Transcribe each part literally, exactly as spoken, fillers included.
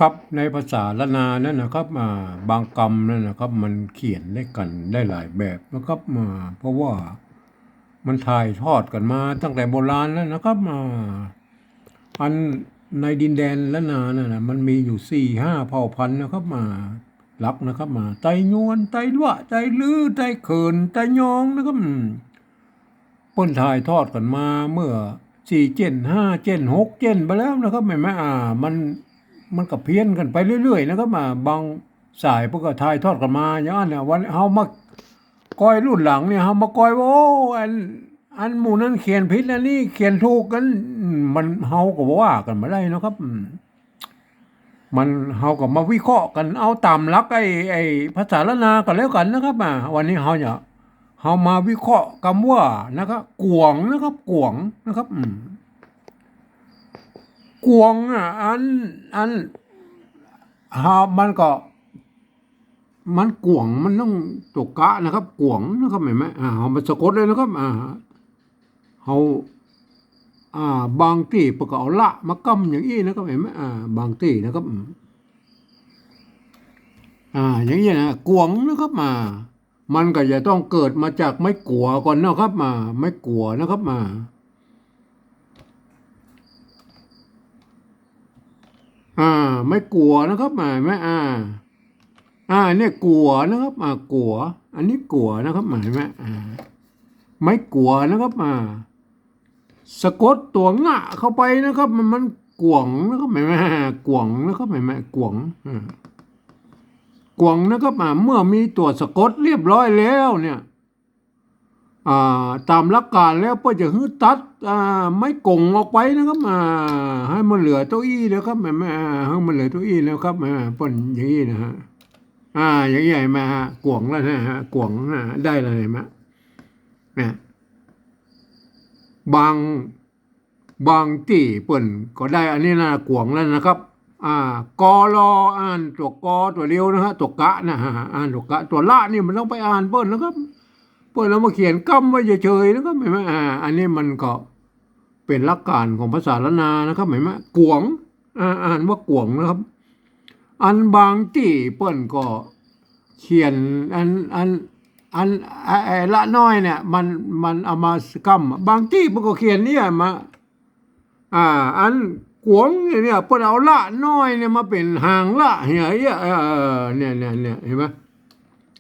ครับ ในภาษาล้านนานั้นนะครับ อ่า บางกำนั้นนะครับ มันเขียนได้กั๋นได้หลายแบบนะครับ อ่า เพราะว่ามันถ่ายทอดกั๋นมาตั้งแต่โบราณแล้วนะครับ อ่า อันในดินแดนล้านนานั่นน่ะ มันมีอยู่สี่ห้าเผ่าพันธุ์นะครับ อ่า หลักนะครับ อ่า ไตยวน ไตลัว ไตลื้อ ไตเขิน ไตยองนะครับ อืม เปิ้นถ่ายทอดกั๋นมาเมื่อสี่เจ้น ห้าเจ้น หกเจ้นไปแล้วนะครับ หันก่อ อ่า มัน มันก็เพี้ยนกั๋นไปเรื่อยๆ นะครับ อ่า บางสายเปิ้นก็ถ่ายทอดกั๋นมาอย่างนั้นน่ะ วันเฮามาก้อยรุ่นหลังเนี่ย เฮามากอยว่า โอ้ อัน อันหมู่นั้นเขียนผิด อันนี้เขียนถูกกั๋น อืม มัน เฮาก็บ่ว่ากั๋นบ่ได้เนาะครับ อืม มัน เฮาก็มาวิเคราะห์กั๋นเอาต๋ามหลักไอ้ ไอ้ภาษาล้านนากั๋นแล้วกั๋นนะครับ อ่า วันนี้เฮาจะ เฮามาวิเคราะห์กำว่านะครับ ก๋วงนะครับ ก๋วงนะครับ อืม ก๋วงอ่ะ อัน อัน เฮา มันก็ มันก๋วง มันต้องตั๋วกะนะครับ ก๋วงนะครับ หันก่อ อ่า เฮามาสะกดเลยนะครับ อ่า เฮา อ่า บางตี้เปิ้นก็เอาละมาก้ำอย่างอี้นะครับ หันก่อ อ่า บางตี้นะครับ อืม อ่า อย่างอี้นะ ก๋วงนะครับ อ่า มันก็จะต้องเกิดมาจากไม้กั๋วก่อนนะครับ อ่า ไม้กั๋วนะครับ อ่า อ่า ไม้กั๋วนะครับ อ่า หันก่อ อ่า อ่า เนี่ยกั๋วนะครับ อ่า กั๋ว อันนี้กั๋วนะครับ หันก่อ อ่า ไม้กั๋วนะครับ อ่า สะกดตั๋วงะเข้าไปนะครับ มัน มันก๋วงนะครับ หันก่อ ก๋วงนะครับ หันก่อ ก๋วง อ่า ก๋วงนะครับ อ่า เมื่อมีตั๋วสะกดเรียบร้อยแล้วเนี่ย อ่า ต๋ามหลักการแล้วเปิ้นจะหื้อตัด อ่า ไม้ก๋งออกไปนะครับ อ่า หื้อมันเหลือตั๋วอี้นะครับ หันก่อ อ่า หื้อมันเหลือตั๋วอี้นะครับ อ่า เปิ้นอย่างอี้นะฮะ อ่า อย่างอี้หันก่อ ก๋วงแล้วนะฮะ ก๋วงนะ ได้แล้วหันก่อ เนี่ย บาง บางตี้เปิ้นก็ได้อันนี้นะ ก๋วงแล้วนะครับ อ่า กอลอ อ่านตั๋วกอตั๋วเดียวนะฮะ ตั๋วกะนะฮะ อ่านตั๋วกะ ตั๋วละนี่มันต้องไปอ่านเปิ้นนะครับ เปิ้นเอามาเขียนก้ำไว้เฉยๆ นะครับ หันก่อ อ่า อันนี้มันก็เป๋นหลักการของภาษาล้านนานะครับ หันก่อ ก๋วง อ่า อ่านว่าก๋วงนะครับ อันบางตี้เปิ้นก็เขียนอัน อัน อัน ไอ้ ไอ้ละน้อยเนี่ย มัน มันเอามาก้ำ บางตี้เปิ้นก็เขียนเนี่ยมา อ่า อันก๋วงเนี่ย เปิ้นเอาละน้อยเนี่ยมาเป๋นหางละ เหีย เออ เนี่ย เนี่ย เนี่ย หันก่อ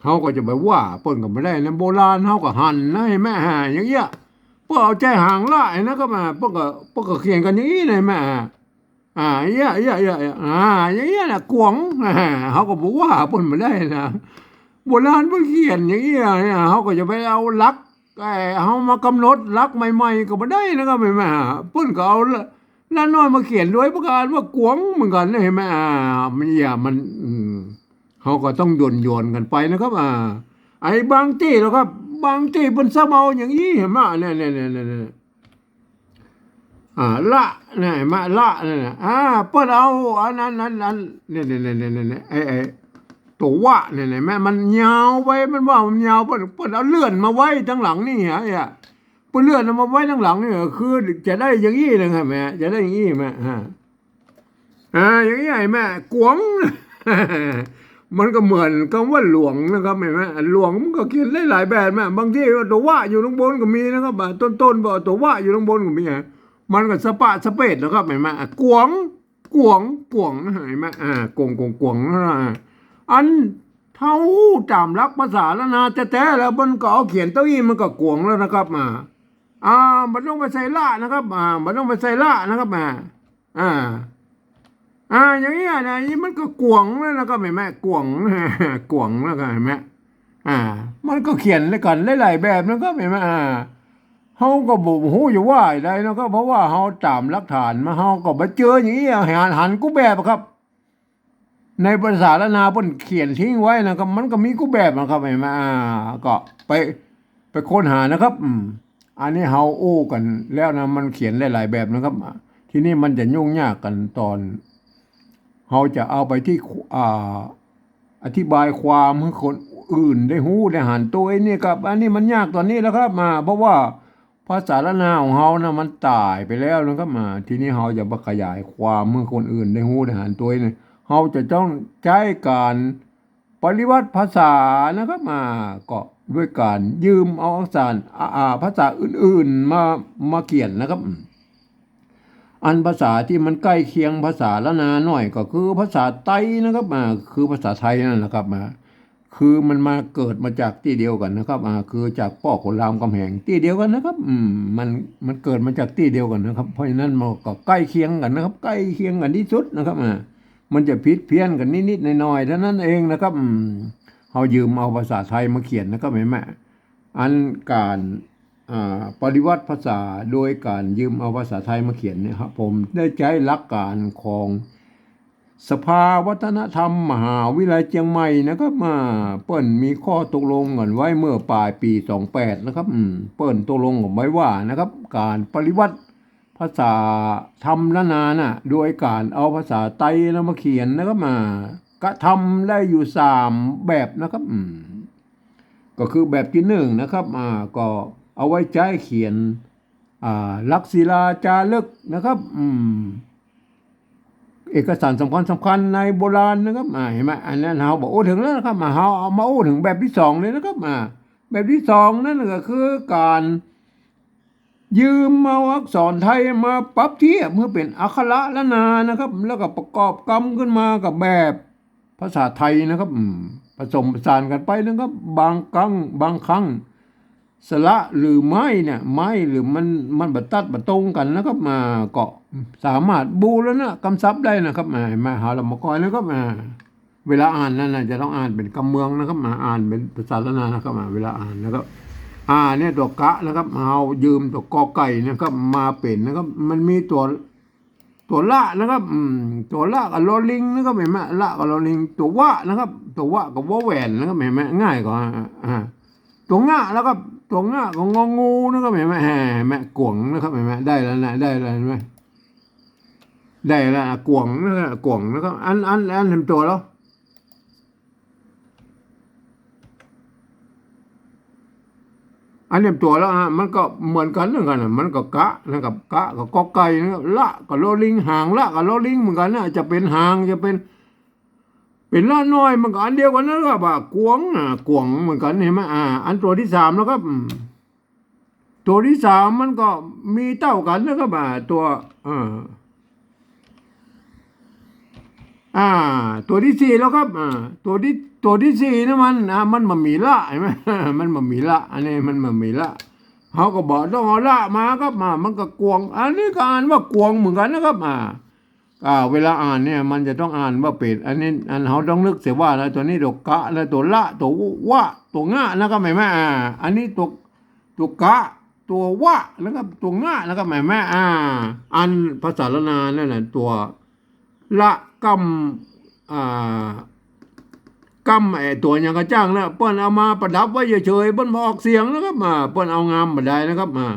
เฮาก็จะไปว่าเปิ้นก็บ่ได้นะ โบราณเฮาก็หันนะ หันก่อ อ่า อย่างอี้ เปิ้นเอาใจ๊หางละ หันก่อ มา เปิ้นก็ เปิ้นก็เขียนกั๋นอย่างอี้นะ หันก่อ อ่า อ่า อย่างอี้ อย่างอี้ อย่างอี้ อ่า อย่างอี้นะ ก๋วง อ่า เฮาก็บ่ว่าเปิ้นบ่ได้นะ โบราณเปิ้นเขียนอย่างอี้อะ เฮาก็จะไปเอาหลัก ไอ้ เฮามากำหนดหลักใหม่ๆ ก็บ่ได้นะครับ หันก่อ เปิ้นก็เอาละ ละน้อยมาเขียนด้วย เปิ้นก็อ่านว่าก๋วงเหมือนกั๋นนะ หันก่อ อ่า มัน อย่า มัน อืม เฮาก็ต้องหย่อนๆ กั๋นไปนะครับ อ่า ไอ้บางตี้แล้วครับ บางตี้เปิ้นซ้ำเอาอย่างอี้ หันก่อ เนี่ย เนี่ย เนี่ย เนี่ย เนี่ย อ่า ละ เนี่ย หันก่อ ละ เนี่ย อ่า เปิ้นเอาอัน อัน อัน อัน เนี่ย เนี่ย เนี่ย เนี่ย เนี่ย ไอ้ ไอ้ตั๋ววะเนี่ย เนี่ย หันก่อ มันยาวไป มันว่ามันยาว เปิ้น เปิ้นเอาเลื่อนมาไว้ตังหลังนี่ฮะ เนี่ย เปิ้นเลื่อนเอามาไว้ตังหลังนี่ คือจะได้อย่างอี้นะครับ หันก่อ จะได้อย่างอี้ หันก่อ ฮะ อ่า อย่างอี้ หันก่อ ก๋วง มันก็เหมือนกำว่าหลวงนะครับ หันก่อ หลวงมันก็เขียนได้หลายแบบ หันก่อ บางตี้ว่าตั๋ววะอยู่ตังบนก็มีนะครับ อ่า ต้นๆ บอกตั๋ววะอยู่ตังบนก็มี ฮะ มันก็สะปะสะเปดนะครับ หันก่อ ก๋วง ก๋วง ก๋วง หันก่อ อ่า ก๋วง ก๋วง ก๋วง นะ อันเฮาต๋ามหลักภาษาล้านนาแต๊ๆ แล้วมันก็เอาเขียนตั๋วอี้มันก็ก๋วงแล้วนะครับ อ่า อ่า บ่ต้องไปใส่ละนะครับ อ่า บ่ต้องไปใส่ละนะครับ อ่า อ่า อ่า อย่างอี้นะ นี่มันก็ก๋วงแล้วนะครับ หันก่อ ก๋วง ก๋วงแล้วก็หันก่อ อ่า มันก็เขียนด้วยกั๋นหลายๆ แบบนะครับ หันก่อ อ่า เฮาก็บ่ฮู้จะว่าจะใดนะครับ เพราะว่าเฮาต๋ามหลักฐานมา เฮาก็บ่เจออย่างอี้ หัน หันกู้แบบอะครับ ในภาษาล้านนาเปิ้นเขียนทิ้งไว้นะครับ มันก็มีกู้แบบนะครับ หันก่อ อ่า ก็ไป ไปค้นหานะครับ อืม อันนี้เฮาอู้กั๋นแล้วนะ มันเขียนหลายๆ แบบนะครับ อ่า ทีนี้มันจะยุ่งยากกั๋นต๋อน เฮาจะเอาไปตี้ อ่า อธิบายความหื้อคนอื่นได้ฮู้ได้หันตวยนี่ครับ อันนี้มันยากต๋อนนี้แล้วครับ อ่า เพราะว่าภาษาล้านนาของเฮานะมันต๋ายไปแล้วนะครับ อ่า ทีนี้เฮาจะมาขยายความหื้อคนอื่นได้ฮู้ได้หันตวยนี่ เฮาจะต้องใจ๊ก๋านปริวัติภาษานะครับ อ่า ก็ด้วยก๋านยืมเอาอักษร อ่า อ่า ภาษาอื่นๆ มา มาเขียนนะครับ อืม อันภาษาตี้มันใก้เคียงภาษาล้านนาหน้อยก็คือภาษาไตนะครับ อ่า คือภาษาไทยนั่นแหละครับ อ่า คือมันมาเกิดมาจากตี้เดียวกั๋นนะครับ อ่า คือจากป้อขุนรามคำแหงตี้เดียวกั๋นนะครับ อืม มัน มันเกิดมาจากตี้เดียวกั๋นนะครับ เพราะฉะนั้นมันก็ใก้เคียงกั๋นนะครับ ใก้เคียงกั๋นตี้สุดนะครับ อ่า มันจะผิดเพี้ยนกั๋นนิดๆ หน้อยๆ เท่านั้นเองนะครับ อืม เฮายืมเอาภาษาไทยมาเขียนนะครับ หันก่อ อันก๋าน อ่า ปริวัติภาษาโดยก๋านยืมเอาภาษาไทยมาเขียนเนี่ยครับ ผมได้ใจ๊หลักก๋านของสภาวัฒนธรรมมหาวิทยาลัยเจียงใหม่นะครับ มา เปิ้นมีข้อตกลงกั๋นไว้เมื่อป๋ายปี๋สองแปดนะครับ อืม เปิ้นตกลงกั๋นไว้ว่านะครับ ก๋านปริวัติภาษาธรรมล้านนาน่ะ โดยก๋านเอาภาษาไตนะมาเขียนนะครับ มากระทำได้อยู่สามแบบนะครับ อืม ก็คือแบบตี้หนึ่งนะครับ อ่า ก็เอาไว้ใจ๊เขียน อ่า หลักศิลาจารึกนะครับ อืม เอกสารสำคัญสำคัญในโบราณนะครับ อ่า หันก่อ อันนั้นเฮาบ่อู้เถิงแล้วนะครับ อ่า เฮาเอามาอู้เถิงแบบตี้สองเลยนะครับ อ่า แบบตี้สองนั่นก็คือก๋านยืมเอาอักษรไทยมาปรับเทียบหื้อเป๋นอักขระล้านนานะครับ แล้วก็ประกอบกำขึ้นมากับแบบ ภาษาไทยนะครับ อืม ผสมผสานกั๋นไปนะครับ บางครั้ง บางครั้ง สระหรือไม้เนี่ย ไม้หรือมัน มันบ่ตัดบ่ตรงกั๋นนะครับ มา ก็สามารถบูรณะกำศัพท์ได้นะครับ มา มาหาเฮาละมาก่อยนะครับ มา เวลาอ่านนั่นน่ะจะต้องอ่านเป๋นกำเมืองนะครับ มาอ่านเป๋นภาษาล้านนานะครับ มาเวลาอ่านนะครับ อ่า เนี่ยตั๋วกะนะครับ เฮายืมตั๋วกอไก่นะครับ มาเป๋นนะครับ มันมีตั๋ว ตั๋วละนะครับ อืม ตั๋วละกับลอลิงนะครับ หันก่อ ละกับลอลิง ตั๋ววะนะครับ ตั๋ววะกับวอแหวนนะครับ หันก่อ ง่ายกว่า อ่า ตั๋วงะนะครับ ตั๋วงะกับงองูนะครับ หันก่อ แหม ก๋วงนะครับ หันก่อ ได้แล้วนะ ได้แล้ว หันก่อ ได้แล้วนะ ก๋วงนะครับ ก๋วงนะครับ อัน อัน อันเตรียมตั๋วแล้ว อันเตรียมตั๋วแล้วฮะ มันก็เหมือนกั๋นเหมือนกั๋นน่ะ มันก็กะนะครับ กะกับกอไก่นะครับ ละกับลอลิง หางละกับลอลิงเหมือนกั๋นน่ะ จะเป๋นหาง จะเป๋น เป๋นละน้อย มันก็อันเดียวกั๋นนะครับ อ่ะ ก๋วง อ่ะ ก๋วงเหมือนกั๋น หันก่อ อ่า อันตั๋วตี้สามแล้วครับ อืม ตั๋วตี้สามมันก็มีเต้ากั๋นนะครับ อ่า ตั๋ว อ่า อ่า ตั๋วตี้สี่แล้วครับ อ่า ตั๋วตี้ ตั๋วตี้สี่นี่มัน อ่า มันบ่มีละ หันก่อ มันบ่มีละ อันนี้มันบ่มีละ เฮาก็บ่ต้องเอาละมาครับ อ่า มันก็ก๋วง อันนี้ก็อ่านว่าก๋วงเหมือนกั๋นนะครับ อ่า อ่า เวลาอ่านเนี่ยมันจะต้องอ่านว่าเป๋น อันนี้ อันเฮาต้องนึกเสียว่านะ ตั๋วนี้ตั๋วกะนะ ตั๋วละ ตั๋ววะ ตั๋วงะนะครับ หันก่อ อ่า อันนี้ตั๋ว ตั๋วกะ ตั๋ววะนะครับ ตั๋วงะนะครับ หันก่อ อ่า อันภาษาล้านนานั่นน่ะ ตั๋วละกำ อ่า กำ ไอ้ตั๋วหยังก็จ้างนะ เปิ้นเอามาประดับไว้เฉยๆ เปิ้นบ่ออกเสียงนะครับ อ่า เปิ้นเอางามบ่ได้นะครับ อ่า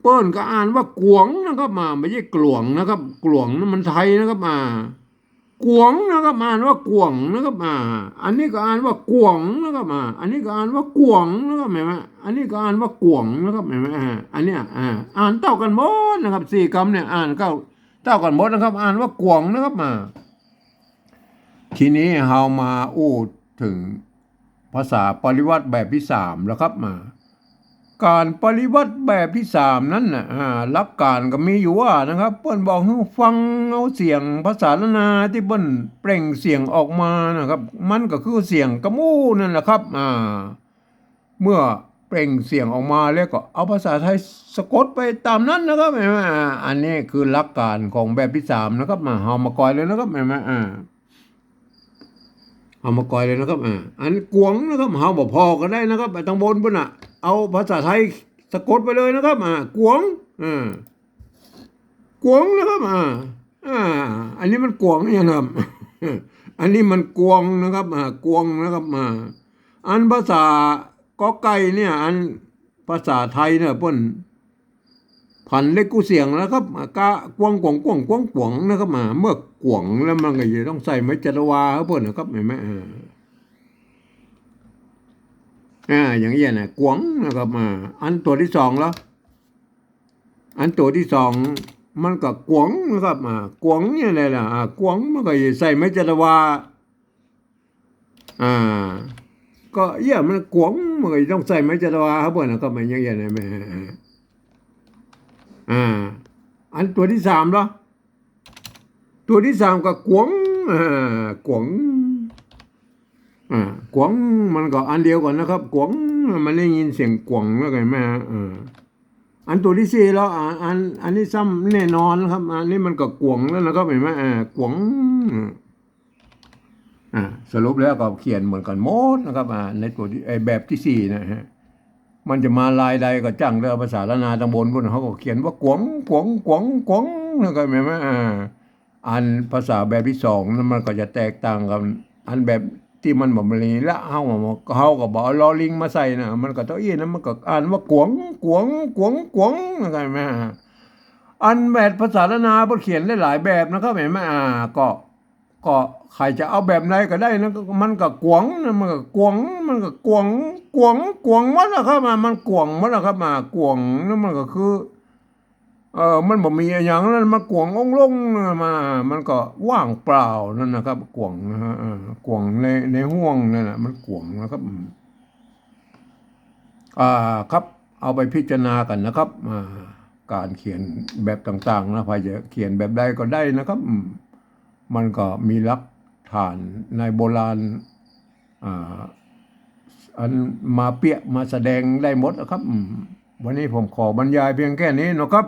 เปิ้นก็อ่านว่าก๋วงนะครับ อ่า บ่ใจ้ก๋ลวงนะครับ ก๋ลวงนั่นมันไทยนะครับ อ่า ก๋วงนะครับ อ่านว่าก๋วงนะครับ อ่า อันนี้ก็อ่านว่าก๋วงนะครับ อ่า อันนี้ก็อ่านว่าก๋วงนะครับ หันก่อ อันนี้ก็อ่านว่าก๋วงนะครับ หันก่อ อ่า อันเนี้ย อ่า อ่านเต้ากั๋นหมดนะครับ สี่กำเนี่ยอ่านเต้า เต้ากั๋นหมดนะครับ อ่านว่าก๋วงนะครับ อ่า ทีนี้เฮามาอู้เถิง ภาษาปริวัติแบบตี้สามแล้วครับ มา ก๋านปริวัติแบบตี้สามนั้นน่ะ อ่า หลักก๋านก็มีอยู่ว่านะครับ เปิ้นบอกหื้อฟังเอาเสียงภาษาล้านนาตี้เปิ้นเปล่งเสียงออกมานะครับ มันก็คือเสียงกะมู่นั่นแหละครับ อ่า เมื่อเปล่งเสียงออกมาแล้วก็เอาภาษาไทยสะกดไปต๋ามนั้นนะครับ หันก่อ อ่า อันนี้คือหลักก๋านของแบบตี้สามนะครับ มา เฮามาก่อยเลยนะครับ หันก่อ อ่า เอามาก่อยเลยนะครับ อ่า อันก๋วงนะครับ เฮาบ่ผ่อก็ได้นะครับ ไปตางบนปุ้นน่ะ เอาภาษาไทยสะกดไปเลยนะครับ อ่า ก๋วง อ่า ก๋วงนะครับ อ่า อ่า อันนี้มันก๋วงเนี่ยนะครับ อันนี้มันก๋วงนะครับ อ่า ก๋วงนะครับ อ่า อันภาษากอไก่เนี่ย อันภาษาไทยเนี่ย เปิ้น ผันเล็กกู้เสียงนะครับ กะก๋วง ก๋วง ก๋วง ก๋วง ก๋วงนะครับ อ่า เมื่อก๋วงแล้วมันก็จะต้องใส่ไม้จัตวาหื้อเปิ้นนะครับ หันก่อ อ่า อ่า อย่างเงี้ยน่ะ ก๋วงนะครับ อ่า อันตั๋วตี้สองแล้ว อันตั๋วตี้สอง มันก็ก๋วงนะครับ อ่า ก๋วงเนี่ยแหละนะ อ่า ก๋วงมันก็ใส่ไม้จัตวา อ่า ก็เอี้ยมันก๋วง มันก็ต้องใส่ไม้จัตวาครับเปิ้นนะครับ มันอย่างเงี้ยนะ แม่ อ่า อันตัวตี้สามเหรอ ตัวตี้สามก็ก๋วง อ่า ก๋วง อ่า ก๋วง มันก็อันเดียวกั๋นนะครับ ก๋วง มันได้ยินเสียงก๋วงแล้วไงแม่ อ่า อันตัวตี้สี่แล้ว อ่า อัน อันนี้ซ้ำแน่นอนครับ อันนี้มันก็ก๋วงแล้วนะครับ หันก่อ อ่า ก๋วง อ่า สรุปแล้วก็เขียนเหมือนกั๋นหมดนะครับ อ่า ในตัวตี้ ไอ้แบบตี้สี่นะฮะ มันจะมาลายใดก็จ้างเด้อ ภาษาล้านนาต๋างบนพุ้น เขาก็เขียนว่าก๋วง ก๋วง ก๋วง ก๋วง นะครับ หันก่อ อ่า อันภาษาแบบตี้สองนั้นมันก็จะแตกต่างกั๋น อันแบบตี้มันบ่มีละ เฮา เฮาก็บ่เอาลอลิงมาใส่นะ มันก็เต้าอี้นะ มันก็อ่านว่าก๋วง ก๋วง ก๋วง ก๋วง นะครับ หันก่อ อันแบบภาษาล้านนาเปิ้นเขียนได้หลายแบบนะครับ หันก่อ อ่า ก็ ก็ใผจะเอาแบบใดก็ได้นะ มันก็ก๋วงนะ มันก็ก๋วง มันก็ก๋วง ก๋วง ก๋วงหมดนะครับ อ่า มันก๋วงหมดนะครับ อ่า ก๋วงนะ มันก็คือ เออ มันบ่มีอะหยังนั้น มันก๋วงองค์ลงนะ มา มันก็ว่างเปล่านั่นนะครับ ก๋วงนะฮะ เออ ก๋วงใน ในห้วงนั่นน่ะ มันก๋วงนะครับ อืม อ่า ครับ เอาไปพิจารณากั๋นนะครับ อ่า ก๋านเขียนแบบต่างๆ นะ ใผจะเขียนแบบใดก็ได้นะครับ อืม มันก็มีหลักฐานในโบราณ อ่า อันมาเปียะมาแสดงได้หมดนะครับ อืม วันนี้ผมขอบรรยายเพียงแค่นี้นะครับ